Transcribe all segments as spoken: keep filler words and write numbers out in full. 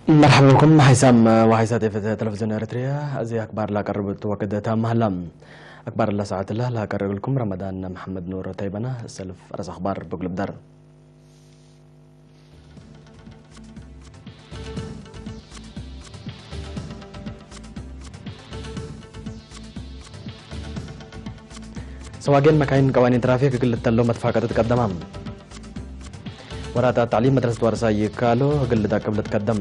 መርሐባ ብኩም ሓይሳም ወሓይሳት ኤፍት ቴሌቪዝዮን ኤረትርያ፣ እዚ አክባር ላቀርብ እቱ ወክድ ታም ሀላ። አክባር ለሰዓት እለ ላቀርብ እግልኩም ረመዳን መሐመድ ኑር ተይበና። ሰልፍ አርስ አክባር ብግልብደር። ሰዋጌን መካይን ቀዋኒን ትራፊክ እግል ልተለው መትፋቀተት ቀደማ። ወራታት ተዕሊም መድረሰት ዋርሳይ ይካሎ እግል ልዳቅብ ልትከደም።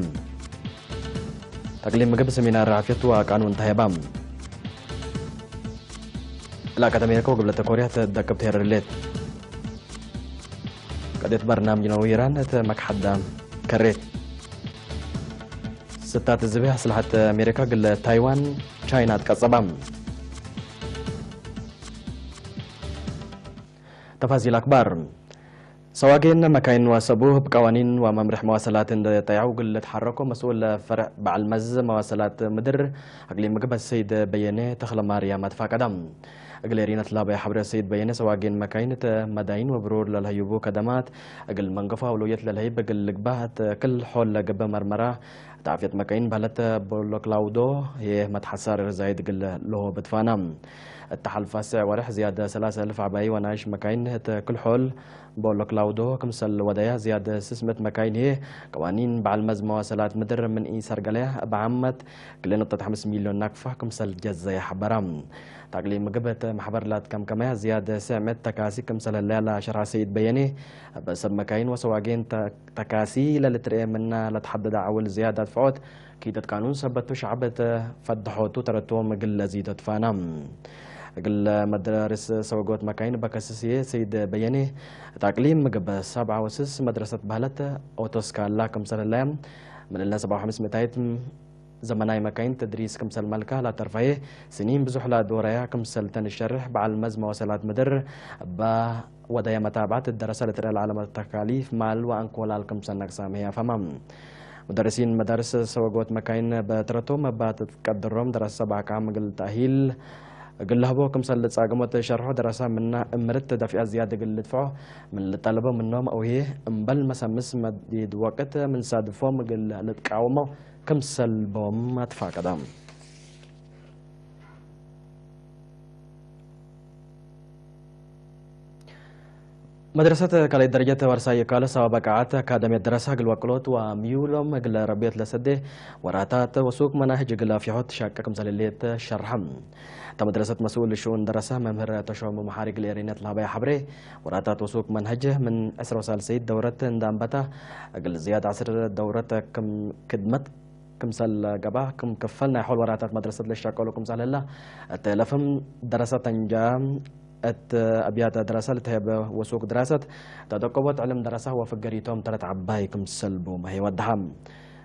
ተቅሊም ምግብ ሰሚናር ዓፍየት ወቃኑን ተሄባ። ላቀት አሜሪካ ወግብለተ ኮርያ ተደቅብ ተሄረድሌት። ቀዴት በርናምጅ ነው ኢራን እት መክሐዳ ከሬት። ስታት ዝቤ አስልሐት አሜሪካ ግለ ታይዋን ቻይና ትቀጸባ። ተፋሲል አክባር። ሰዋጌን መካይን ወሰቡ እብ ቀዋኒን ወመምርሕ መዋሰላት እንዴ ጠያው እግል ልትሐረኮ መስኡል ፈርዕ በዐል መዝ መዋሰላት ምድር አቅሊም ምግብ ሰይድ በየነ ተክለማርያም አትፋቀዳ። እግል ኤሪነት ላባይ ሐብሬ ሰይድ በየነ ሰዋጌን መካይን እት መዳይን ወብሩር ለልሀዩቡ ከደማት እግል መንገፎ አውሎየት ለልሀይብ እግል ልግባህ እት ክል ሖል ለገብእ መርመራ እት ዓፍየት መካይን በህለት ቦሎክላውዶ ህዬ መትሐሳር ዛይድ እግል ልሆ ብትፋና። እት ሐልፋ ስዕ ወርሕ ዝያድ ሰላሰ እልፍ ዐባዪ ወናይሽ መካይን እት ክል ሖል ቦሎክላውዶ ክምሰል ወደያ ዝያድ ስስ ምእት መካይን ህዬ ቀዋኒን በዐል መዝ መዋሰላት ምድር ምን ኢሰርገለያ እብ ዓመት ክልኤ ነጥብ ሐምስ ሚልዮን ናቅፋ ክምሰል ጀዘየ ሐበራ። ታቅሊም ምግብ እት መሕበር ላትከምከመያ ዝያድ ስዕ ምእት ተካሲ ክምሰል ህለያ ለሸርሐ ሰይድ በየኔ፣ እብ ሰብ መካይን ወሰዋጌን ተ-፣ ተካሲ ለልትርኤ ምና ለትሐደደ ዐውል ዝያድ አድፍዖት ኪደት ቃኑን ሰበቱ ሸዕብ እት ፈድሖቱ ተረቶም እግል ለዚዶ ትፋና። እግል መዳርስ ሰወጎት መካይን በከስስ ህዬ ሰይድ በየኔ፣ እት አቅሊም ምግብ ሰብዓ ወስስ መድረሰት በህለት ኦቶስካላ ክምሰል ህለያ፣ ምን እለ ሰብዓ ወሐምስ ምእታይት ዘመናይ መካይን ተድሪስ ክምሰል መልካ ላተርፋዬ፣ ስኒን ብዙሕ ላዶረያ ክምሰል ተንሸርሕ በዐል መዝ መዋሰላት ምድር እበ ወደየ መታብዐት እት ደረሰ ልትርኤ ለዐለ ተካሊፍ ማል ወአንኮላል ክምሰል ነቅሳም ህይ አፈማ። ሙደርሲን መዳርስ ሰወጎት መካይን በትረቶም እበ ትትቀድሮም ደረሰ በአቃም እግል ተእሂል እግል ለህቦ ክምሰል ልጻገሞ እት ሸርሖ፣ ደረሰ ምና እምርት ደፊዐ ዝያድ እግል ልድፍዖ ምን ልጠለቦ ምኖም አውሄ እምበል መሰምስ መዲድ ወቅት ምን ሳድፎም እግል ልትቃወሞ ክምሰል ቦም አትፋቀደ። መድረሰት ካልኣይት ደረጀት ዋርሳይ ካልእ ሰዋበ ቃዓት አካደምየት ደረሳ እግል ወቅሎት ወምዩሎም እግለ ረብዮት ለሰዴ ወራታት ወሱቅ መናህጅ እግል አፍዮሖት ትሻቀ ክምሰል ህሌት ሸርሐ። እተ መድረሰት መስኡል ሽኡን ደረሳ መምህር ተሾመ መሓሪ እግል ኤሪነት ለሀበየ ሐብሬ፣ ወራታት ወሱቅ መንሀጅ ምን ዕስራ ወሳልሰይት ደውረት እንደ አንበታ፣ እግል ዝያድ ዐስር ደውረት ክም ክድመት ክምሰል ገብአ፣ ክም ክፈል ናይ ሖል ወራታት መድረሰት ለሻቀሉ ክምሰል ህላ እት ለፍም፣ ደረሰት እንጃ እት አብያተ ደረሰ ልትሀበ ወሱቅ ድራሰት፣ ተደቆቦት ዕልም ደረሳ ወፍገሪቶም ተረት ዐባይ ክምሰል ቦመ ህይ ወደሐ።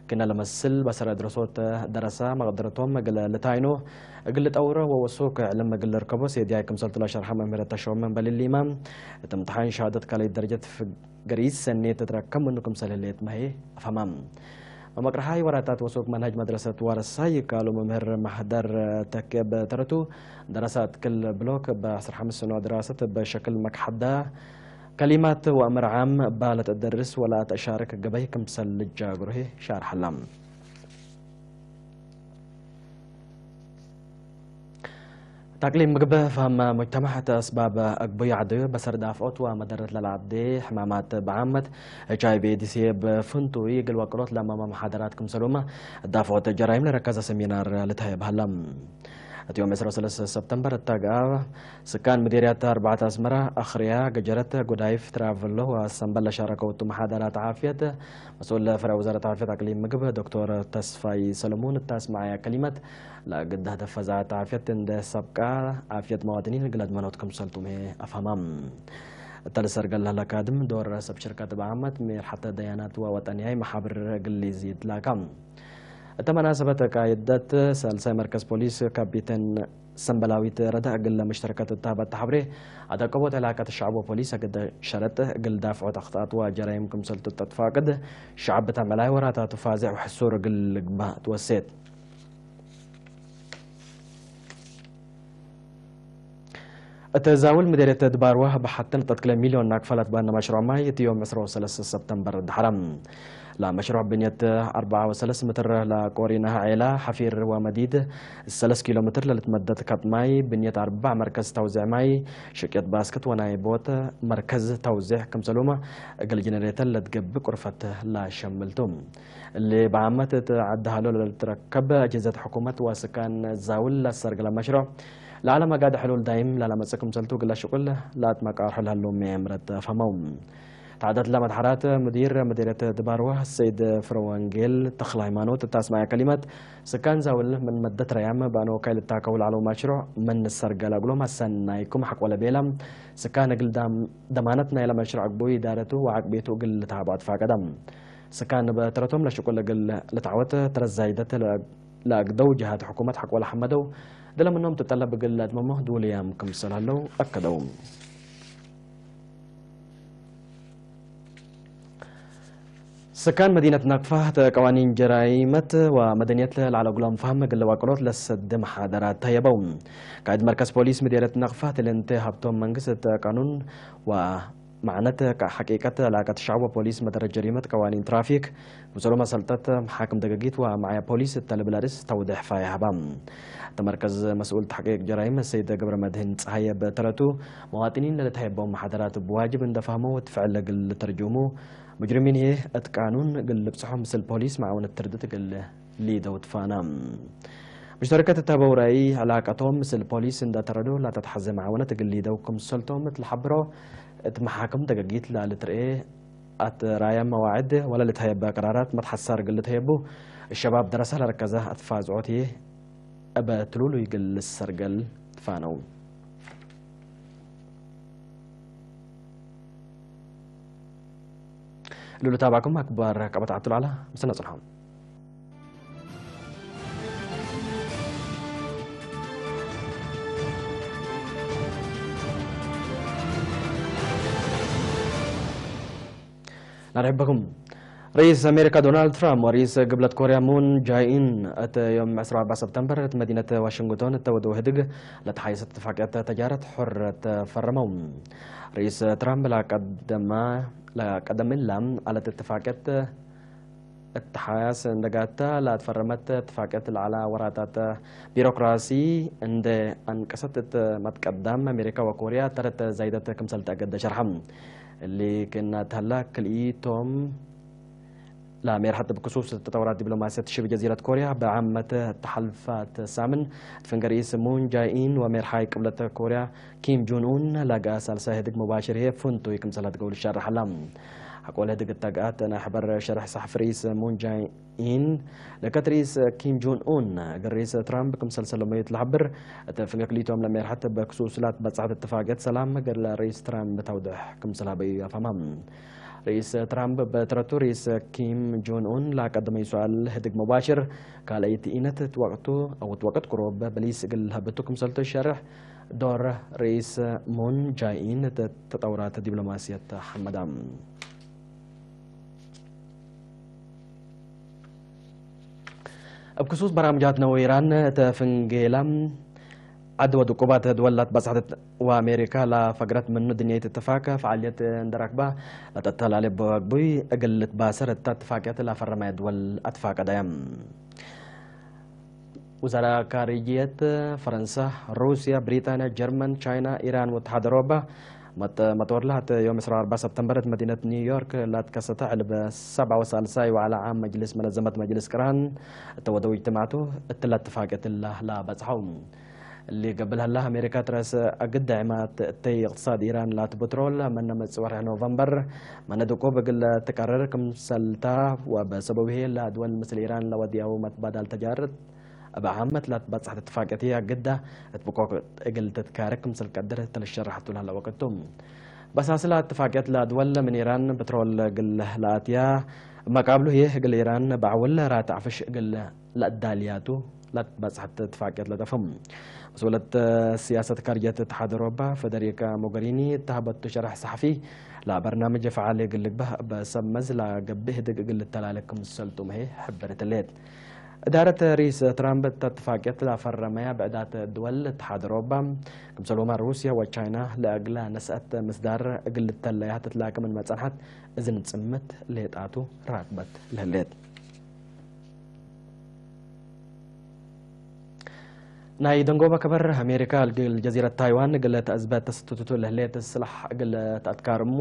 ክነ ለመስል በሰረ ድረሶት ደረሳ መቅደረቶም እግል ልታይኖ፣ እግል ልጠውሮ ወወሱክ ዕልም እግል ልርከቦ ሴድያይ ክምሰልቱ ለሸርሐ መምህር ተሾመ በሊሊማ፣ እት እምትሓን ሸሃደት ካልኣይት ደረጀት ፍገሪት ሰኔት ትትረከብ ምኑ ክምሰል ህሌት መህዬ አፈማ። መመቅርሓይ ወራታት ወሱክ መንሀጅ መድረሰት ዋርሳይ ይካሉ መምህር ማሕደር ተኬ በተረቱ፣ ደረሳት ክል ብሎክ በዐስር ሐምስ ስኖ ድራሰት በሸክል መክሐዳ ከሊማት ወአምር ዓም እባ ለተደርስ ወለአተሻርክ ገበይ ክምሰል ልጃግሮ ህይ ሻርሐላ። ታቅሊም ምግብ ፋም ሙጅተማዕ እት አስባብ አግቡይ ዐደዩ በሰር ዳፍዖት ወመደረት ለለዐዴ ሕማማት በዓመት ኤች አይ ቪ ኤድስ እብ ፍንቱይ እግል ወቅሎት ለማመ መሓደራት ክምሰሉመ ዳፍዖት ጀራይም ለረከዘ ሰሚናር ልትሀየብ ሀላ። እት ዮም ዕስራ ወሰለስ ሰብተምበር እት አግአብ ስካን ምዴርያት አርበዓት አስመራ፣ አክርያ፣ ገጀረት፣ ጉዳይፍ፣ ትራቭሎ ወሰምበል ለሻረከው እቱ መሓደራት ዓፍየት መስኡል ፍሬ ወዛረት ዓፍየት አቅሊም ምግብ ዶክቶር ተስፋይ ሰለሙን እት አስመዐየ ከሊመት፣ ለእግል ሀደፍ ፈዛዐት ዓፍየት እንዴ ሰብቃ፣ ዓፍየት መዋጥኒን እግል አድመኖት ክምሰልቱም ህይ አፍሀማም። እተ ልሰርገል ለህለ ካድም ዶር ሰብ ሽርከት በአመት ሜርሐተ ደያናት ወወጠንያይ መሓብር እግል ሊዚድ ላካ። እተ መናሰበት ቃይደት ሳልሳይ መርከዝ ፖሊስ ካፒቴን ሰንበላዊት ረደእ እግል ለመሽተርከት እት ሀበት ተሐብሬ፣ አደቀቦት ዕላቀት ሸዐብ ወፖሊስ አግደ ሸረጥ እግል ዳፍዖት አክጣአት ወጀራይም ክምሰልቱ ተትፋቅድ፣ ሸዐብ ተመላይ ወራታቱ ፋዜዕ ወሕሱር እግል ልግባእ ትወሴት። እት ዛውል ምዴርየት ድባርዋ በሐተ ንጠት ክለ ሚልዮን ናቅፋ ለትባነ መሽሮዕ ማይ እት ዮም ዕስራ ወሰለስ ሰብተምበር ደሐረ። ለመሽሮዕ ብንየት አርበዓ ወሰለስ ምትር ለቆሪናህ ዔላ ሐፊር ወመዲድ ሰለስ ኪሎ ምትር ለልትመደድ ከጥ ማይ ብንየት አርበዕ መርከዝ ተውዜዕ ማይ ሽቅየት ባስክት ወናይ ቦት መርከዝ ተውዜዕ ክምሰሉመ እግል ጀነሬተር ለትገብእ ቁርፈት ለሸምልቱ። እሊ በዓመት እት ዐዲ ሀሎ ለልትረከብ አጅህዘት ሕኩመት ወስካን ዛውል ለሰርግለ መሽሮዕ ለዐለ መጋዲ ሕሉል ዳይም ለለመጽእ ክምሰልቱ እግለ ሽቁል ለአትመቃርሖ ለህለው ምእምረት ፈህመው። ተዐደት ለመትሐራት ሙዲር መዲርየት ድባርዋ ሰይድ ፍረወንጌል ተክለሃይማኖት እት አስመዐ ከሊመት፣ ስካን ዛውል ምን መደት ረያም በአነ ወካይ ልታከው ለዐለው መሽሮዕ ምን ሰርገለ እግሎም አሰናይኩም ሐቆ ለቤለ፣ ስካን እግል ዳም-፣ ደማነት ናይለ መሽሮዕ አግቡይ ኢዳረቱ ወዐቅቤቱ እግል ልትሃቡ አትፋቀደ። ስካን በትረቶም ለሽቁል እግል ልትዐወት ተረት ዛይደት ለአግደው ጀሃት ሕኩመት ሐቆ ለሐመደው፣ እለ ምኖም ትጠለብ እግል ለአትመሞ ድውልያም ክምሰል ሀለው አከደው። ስካን መዲነት ናቅፋ እት ቀዋኒን ጀራይመት ወመደንየት ለዐለ እግሎም ፈህም እግል ለዋቅሎት ለሰድ መሓደራት ተየበው። ቃእድ መርከዝ ፖሊስ ምዴርየት ናቅፋ ትልንት ሀብቶም መንግስት እት ቃኑን ወ መዕነት ሐቂቀት ላቀት ሸዐብ ወፖሊስ መደረት ጀሪመት ቀዋኒን ትራፊክ፣ ክምሰሉመ ሰልጠት መሓክም ደገጊት ወመዓያ ፖሊስ እተ ልብል አርእስ ተውዴሕ ፋይ ሀባ። እተ መርከዝ መስኡል ተሕቂቅ ጀራይም ሰይድ ገብረመድህን ጸሃየ በተረቱ፣ መዋጥኒን ለልትሀየበው መሓደራት እብ ዋጅብ እንደ ፈህመው እት ፍዕል እግል ልተርጁሙ፣ ሙጅሪሚን ህዬ እት ቃኑን እግል ልብጽሖ ምስል ፖሊስ መዓውነት ትርድት እግል ሊደው ትፋና። ሙሽተረከት እት ሀበው ረአይ፣ ዕላቀቶም ምስል ፖሊስ እንደ ተረዶ ላተትሐዜ መዓውነት እግል ሊደው ክምሰልቶም እት ለሐብሮ፣ እት መሓክም ደገጊት ለልትርኤ አትራየ መዋዕድ ወለልትሀየበ ቅራራት መትሐሳር እግል ልትሀየቡ፣ እሸባብ ደረሰ ለረከዘ አትፋዝዖት ህዬ እበ ትሉሉይ እግል ልሰርገል ትፋነው። እሉ ልታብዐኩም አክባር ቀበት ዐቱ ለዐለ፣ ምስልነ ጽንሖ። ነርሕበኩም። ርኢስ አሜሪካ ዶናልድ ትራምፕ ወርኢስ ግብለት ኮርያ ሙን ጃይኢን እት ዮም ዕስራ ወአርበዕ ሰብተምበር እት መዲነት ዋሽንግቶን እተ ወደው ህድግ ለተሓይሰት እትፋቅየት ተጃረት ሑረት ፈረመው። ርኢስ ትራምፕ ለቀደመ፣ ለቀደም እላ ዐለት እትፋቅየት እትሓያስ እንደ ጋታ ለአትፈረመት እትፋቅየት ለዐላ ወራታት ቢሮክራሲ እንደ አንቀሰት እት መትቀዳም አሜሪካ ወኮርያ ተረት ዛይደት ክምሰል ተአገደ ሸርሐ። እሊ ክእናት ሀላ፣ ክልኢቶም ለሜርሐት እብ ክሱስ ተጠውራት ዲብሎማስየት ሽብ ጀዚረት ኮርያ፣ በዓመት ተሐልፋት ሳምን፣ እት ፍንገር ርኢስ ሙን ጃይኢን ወሜርሓይ ቅብለት ኮርያ ኪም ጁን ኡን፣ ለገአ ሳልሳይ ህድግ ሙባሽር ህዬ ፍንቱይ ክምሰል ህድገው ልሸርሕ ዐላ። ሐቆለ ህድግ እተ ገአት ናይ ሕበር ሸርሕ ሰሕፍ ርኢስ ሙን ጃይኢን፣ ለከት ርኢስ ኪም ጁን ኡን፣ እግል ርኢስ ትራምፕ ክምሰል ሰለመዩ እት ለሐብር፣ እት ፍንገር ክልኢቶም ለሜርሐት እብ ክሱስ ላትበጽሐት እትፋቅየት ሰላም፣ እግል ርኢስ ትራምፕ ተውዴሕ ክምሰል ሀበዩ አፍሀማ። ርኢስ ትራምፕ እብ ተረቱ፣ ርኢስ ኪም ጆን ኡን ለቀደመዩ ሰኣል ህድግ መባሽር፣ ካልአይት ኢነት እት ወቅቱ አው እት ወቅት ቅሩብ በሊስ እግል ለሀበቱ ክምሰልቱ ሸርሕ፣ ዶር ርኢስ ሙን ጃይኢን እት ተጠውራት ዲብሎማስየት ሐመዳ። እብ ክሱስ በራምጃት ነወ ኢራን እተ ፍንጌላ ዐድ ወድቁባት ድወል ላትበጽሐት ወአሜሪካ ለፈግረት ምኑ ድንያይት እትፋቅ ፈዓልየት እንደ ረክበ ለተተላሌ በወግቡይ እግል ልትባሰር እተ እትፋቅየት ለፈረመ ድወል አትፋቀደየ። ውዛራ ካርጅየት ፈረንሳ፣ ሩስያ፣ ብሪጣንያ፣ ጀርመን፣ ቻይና፣ ኢራን ወእትሓድ አውሮፓ መጥ-፣ መጦር ለሀተ ዮም ዕስራ ወአርበዕ ሰብተምበር እት መዲነት ኒውዮርክ ለትከሰተ ዕልብ ሰብዓ ወሳልሳይ ወዐለ ዓም መጅልስ መነዘመት መጅልስ ቅራን እተ ወደው እጅትማዕቱ እትለ እትፋቅየት እለ ለበጽሐው። እሊ ገብእ ለሀለ አሜሪካ ትረስ አግድ ዕማት እተይ እቅትሳድ ኢራን ላቱ ብትሮል መነ መጽእ ወርሕ ኖቨምበር መነ ድቁብ እግል ትቀርር ክምሰልታ ወበሰበቡ ህዬ ለአድወል ምስል ኢራን ለወድያው መትባዳል ተጃረት እብ ዓመት ለትበጽሐት እትፋቅየት ህዬ አግዳ እት ብቆቅ እግል ትትካረክ ክምሰል ቀድር እተ ልሸረሐቱ ለሀለ ወቅት ቱ። በሳስለ እትፋቅየት ለአድወል ምን ኢራን ብትሮል እግል ለአትያ፣ እብ መቃብሉ ህዬ እግል ኢራን በዐውል ራትዕ ፍሽ እግል ለአዳልያቱ ለትበጽሐት እትፋቅየት ለጠፈም። መስኡለት ሲያሰት ካርጅየት እትሓድ አውሮፓ ፈደሪካ ሞገሪኒ እተሀበቱ ሸርሕ ሰሐፊ፣ ለበርናምጅ ፈዓል እግል ልግበእ እበ ሰብ መዝ ለገብእ ህድግ እግል ልተላለ ክምሰልቱ መ ህይ ሕብርት ህሌት። እዳረት ርኢስ ትራምፕ እተ እትፋቅየት ለፈረመያ ብዕዳት ድወል እትሓድ አውሮፓ፣ ክምሰልሁመ ሩስያ ወቻይና ለእግለ ነስአት ምስዳር እግል ልተለያ ትትላከ ምንመ ጸንሐት፣ እዝን ጽምት ሌጣቱ ራክበት ለህሌት። ናይ ደንጎበ ከበር፣ አሜሪካ እግል ጀዚረት ታይዋን እግል ተአዝበት ተሰትቱ ለህሌት ስላሕ እግል ተአትካር እሙ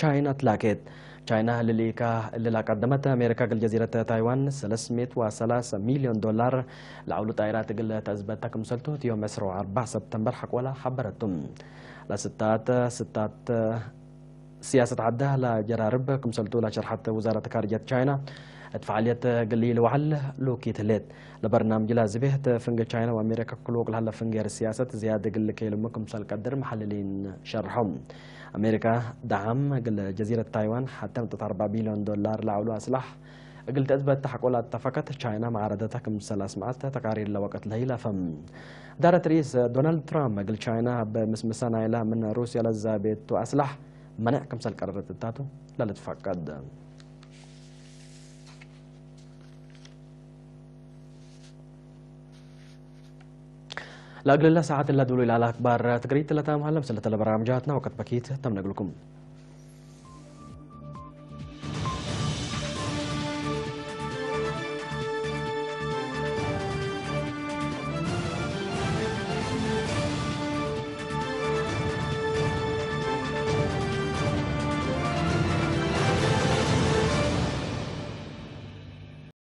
ቻይና ትላኬት። ቻይና ልልኢካ እሊ ለቀደመት፣ አሜሪካ እግል ጀዚረት ታይዋን ሰለስ ምእት ወሰላሰ ሚልዮን ዶላር ለዐውሉ ጣይራት እግል ተአዝበተ ክምሰልቱ፣ ዮም ዕስራ ወአርበዕ ሰብተምበር ሐቆላ ሐበረቱ። ለስታት ስታት ሲያሰት ዐዳ ለጀራርብ ክምሰልቱ ለሸርሐት ውዛረት ካርጅየት ቻይና፣ እት ፈዓልየት እግል ኢልወዐል ሉኪት ህሌት። ለበርናምጅ ለዝቤ፣ እት ፍንጌ ቻይና ወአሜሪካ ክሉቅ ለሀለ ፍንጌ ሲያሰት ዝያድ እግል ልከይልሙ ክምሰል ቀድር መሐልሊን ሸርሐው። አሜሪካ ደዓም እግል ጀዚረት ታይዋን ሐቴ ንቅጠት አርበዕ ቢልዮን ዶላር ለዐውሉ አስላሕ እግል ተአዝበተ ሐቆ ለአተፈከት ቻይና መዓረደተ ክምሰል አስመዐት ተቃሪር ለወቅት ለህይለፈ። እዳረት ርኢስ ዶናልድ ትራምፕ እግል ቻይና እብ ምስምሰ ናይላ ምን ሩስያ ለዛቤቱ አስላሕ መኔዕ ክምሰል ቀረረት እታቱ ለልትፈቀድ። ለእግልለ ሰዓት እለ ዱሉ ኢለዐለ አክባር ትግሪት ለታም ሀለ። ምስለተ ለበራምጃትና ወቀት በኪት ተምነ እግልኩም።